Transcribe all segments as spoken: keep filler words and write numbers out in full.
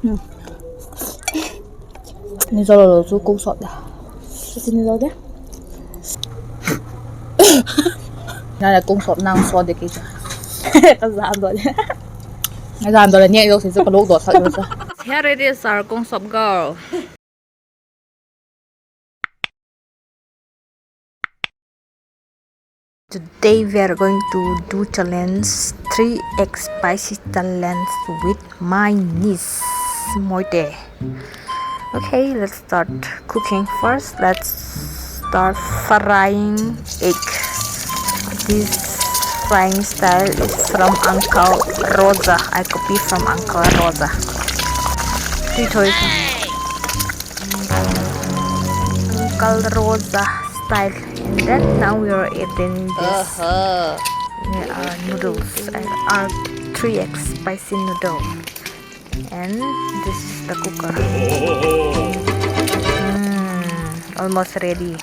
Ni zo lo lo chu kung sawp de. Ni zo de. Na la kung sawp nang sawp de kei chu. Ka zan dawh de. Ka zan dawh le ni zo si chu ka luk dawh sak dawh sa. Here it is, our kung sawp girl. Today we are going to do challenge, three X spicy challenge with my niece, Moite. Okay, let's start cooking. First, let's start frying egg. This frying style is from Uncle Roger. I copy from Uncle Roger. Tui thoi. Uncle Roger style. And then now we are eating this. Uh, noodles. Uh, our three X spicy noodle. And this is the cooker. Mm, almost ready.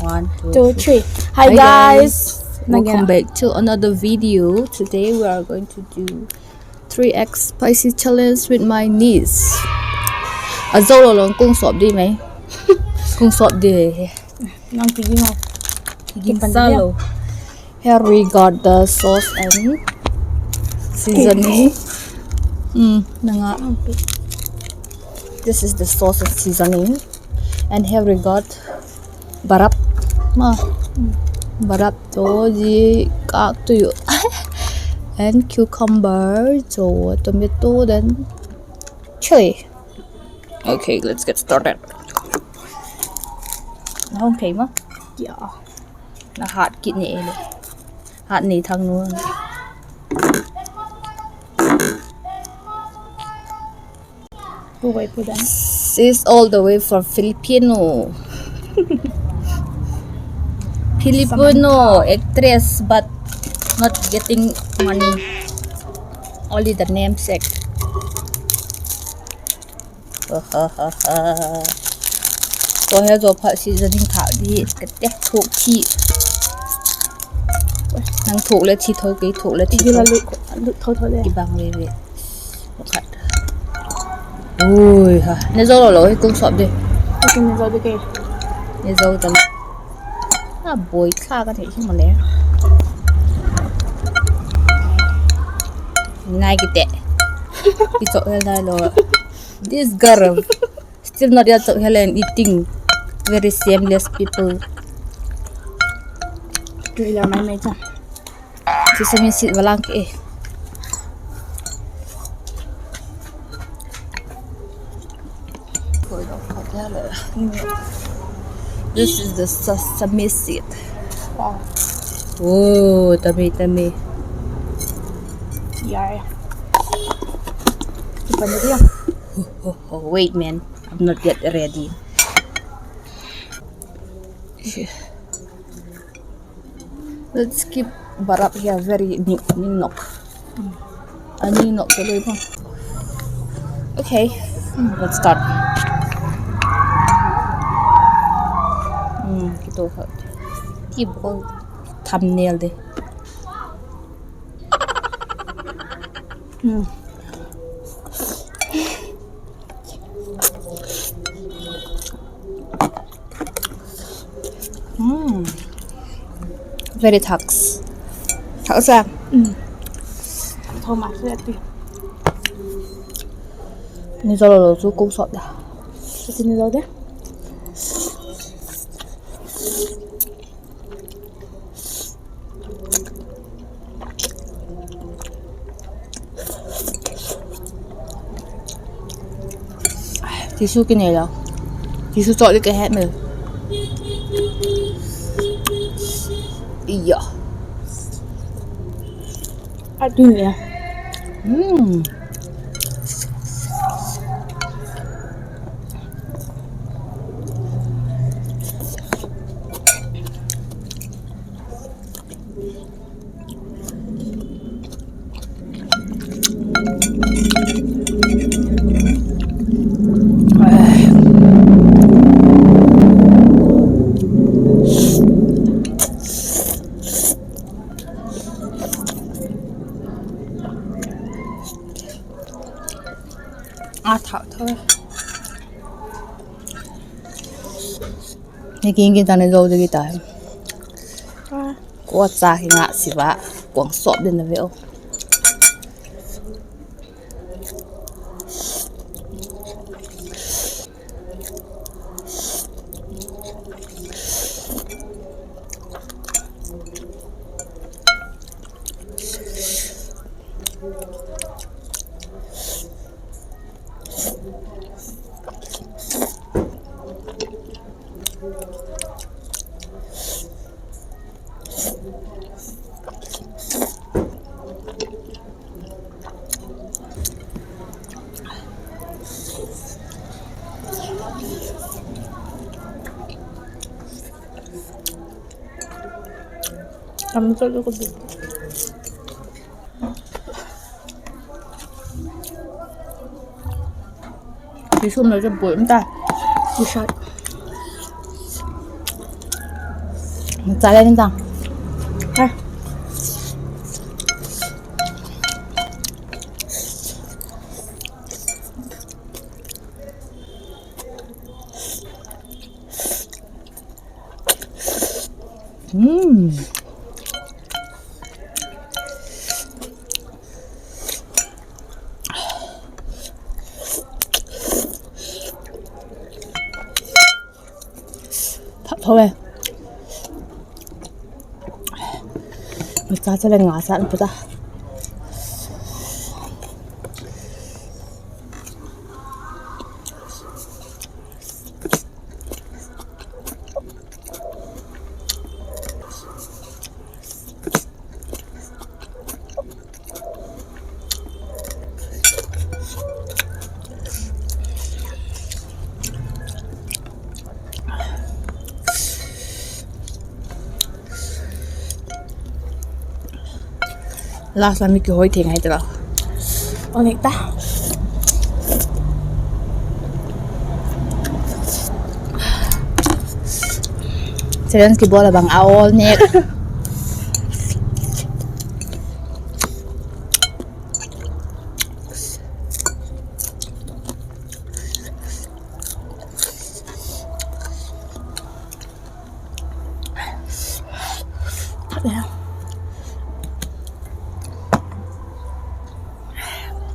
One, two, three. Hi, guys. Welcome back to another video. Today we are going to do three X spicy challenge with my niece. A zo lo lo kung sawp di mai. Kung sawp di. Nang pi di mai. Pi di sa lo. Here we got the sauce and seasoning. This is the sauce and seasoning. And here we got barap. Ma. Barap to ji kak tu yu. And cucumber, so tomato, then chili. Okay, let's get started. Na hong thei ma? Yeah. Na hat kit ni e le. Hat ni thang nu. She's all the way from Filipino. Filipino actress, but not getting money. Only the namesake. Ko he zo phat si za ding kha di ka te thuk thi. Nang thuk le thi tho, kei thuk le thi tho. Kibang le ve. Pakhat. Ui ha. Ne zo lo lo hi kung sawp di. Kei ne zo di kei. Ne zo ta lo. A boi thla ka thei hi ma le. Ngai kite. Ki chok hel nai lo. This girl. Still not yet chok hel and eating very shameless people. Tui la mai mai cha. Sesame seed va lang ke. This is the sesame seed. Wow. Oh, tummy, tummy. Yeah. Ipan dia. Oh, oh, oh, wait, man. I'm not yet ready. Let's keep barap here very ni-, ningnok. A ningnok ka lei pa. Okay, let's start. Hmm, kito kha. Keep going. Thumbnail de. Hmm. Mm. Very thax. Thax a. Mm. Tho ma se ati. Ni zo lo lo chu kung sawp da. Chu ni zo de. Tissue ki nei lo. Tissue chawk di ka het mel. Iya. A tun le. Mm. A thak tho. Ni king kin ta ne zo de ki ta. Kua cha hi nga si va. Kuang sop den na ve o. Tam chawk lu ka bit. Ti sum lo chu bul um ta. Ti sat. Cha le ni ta. Ha. Thak tho e. Cha cha le nga sat pa ta. Last la mi kihoi thei ngai ta lo. Awl nêk ta. Challenge kibawl a bang a awl nêk.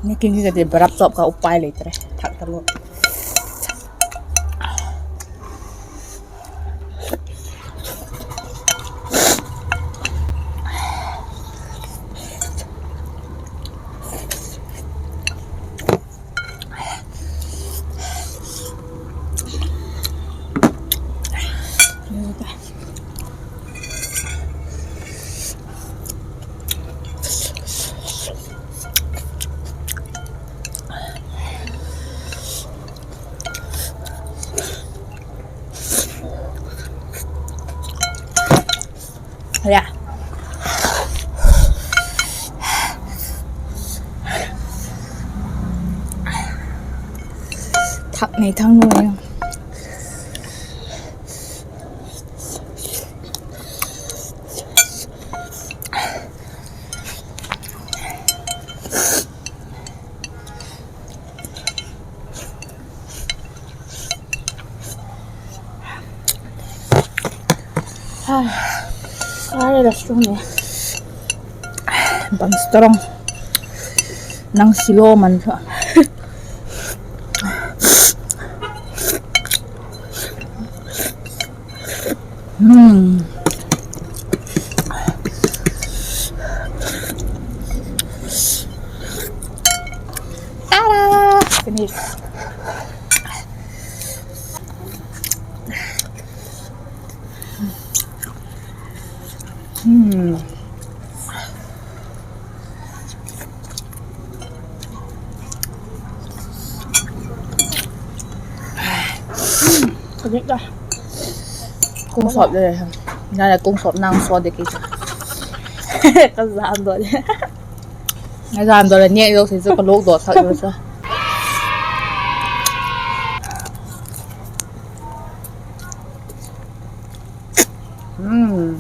Ni king ka ti barap tawp ka upai lei tre. Thak ta lo. Thak nei thang nu. Ai, ai, la strong e. Bang strong. Nang silo man tho. Hmm. Ta-da! Finish. Hmm. Kung sawp le, na le kung sawp nang sawp de ki. Ka zan dawh le. Ka zan dawh le, nêk lo si chu ka luk dawh sak lo chu. Hmm.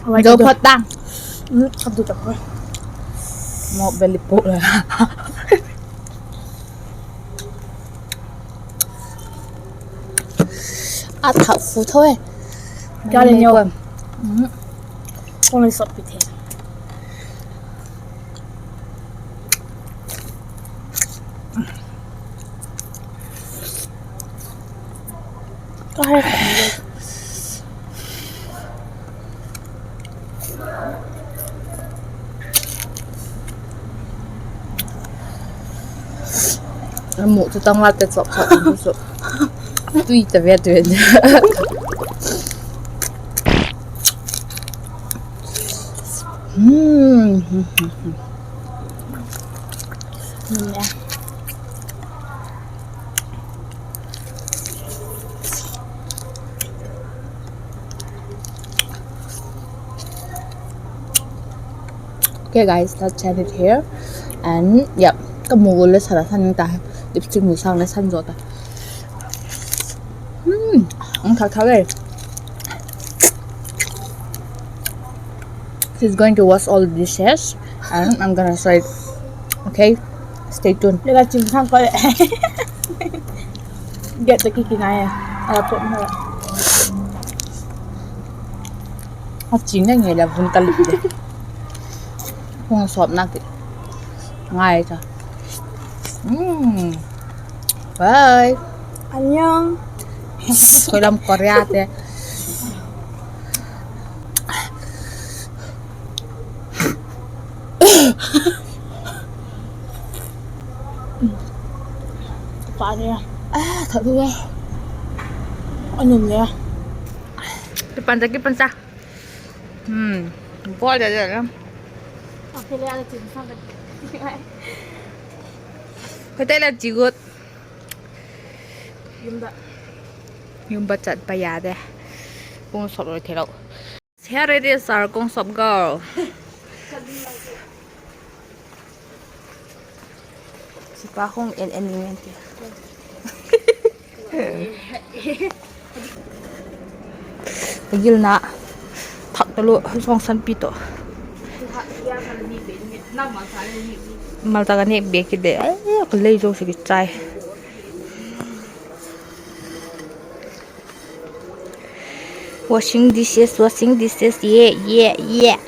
Zo phat ta. Ka du ta ko. Mo beli po la. A thak fu tho e. Ka le nyo. Kong le sop pi the. Ka he. A mu chu tang la te chok chok chu. Tui ta ve tu. Hmm. Okay, guys, let's end it here. And, yep, ka mu gual le san a san ta. Lipstick mu sang le san zo ta. Hmm, ang tha tha le. She's going to wash all the dishes and I'm gonna show it. Okay, stay tuned. Lega chim thang ko le. Get the kiki nai. Ala put mo. A ching ngai ngai la vun ka lut de. Kung sop nak ti. Ngai ta. Hmm. Bye. Annyeong. Khoi lam Korea te. Pa nia. Ah, tha du a. Anum nia. Kipan cha, kipan cha. Hmm. Bol da da. Hotel a chi gut. Yum da. Yum ba chat pa ya de. Kung sop lo thei lo. Here it is, our kung sop girl. Sipa hung en en ni men ti. Gilna thak ta lo, song san pi to. Malta ka nek bek ki de. Ai, ka lei zo si ki chai. Washing dishes, washing dishes, yeah, yeah, yeah.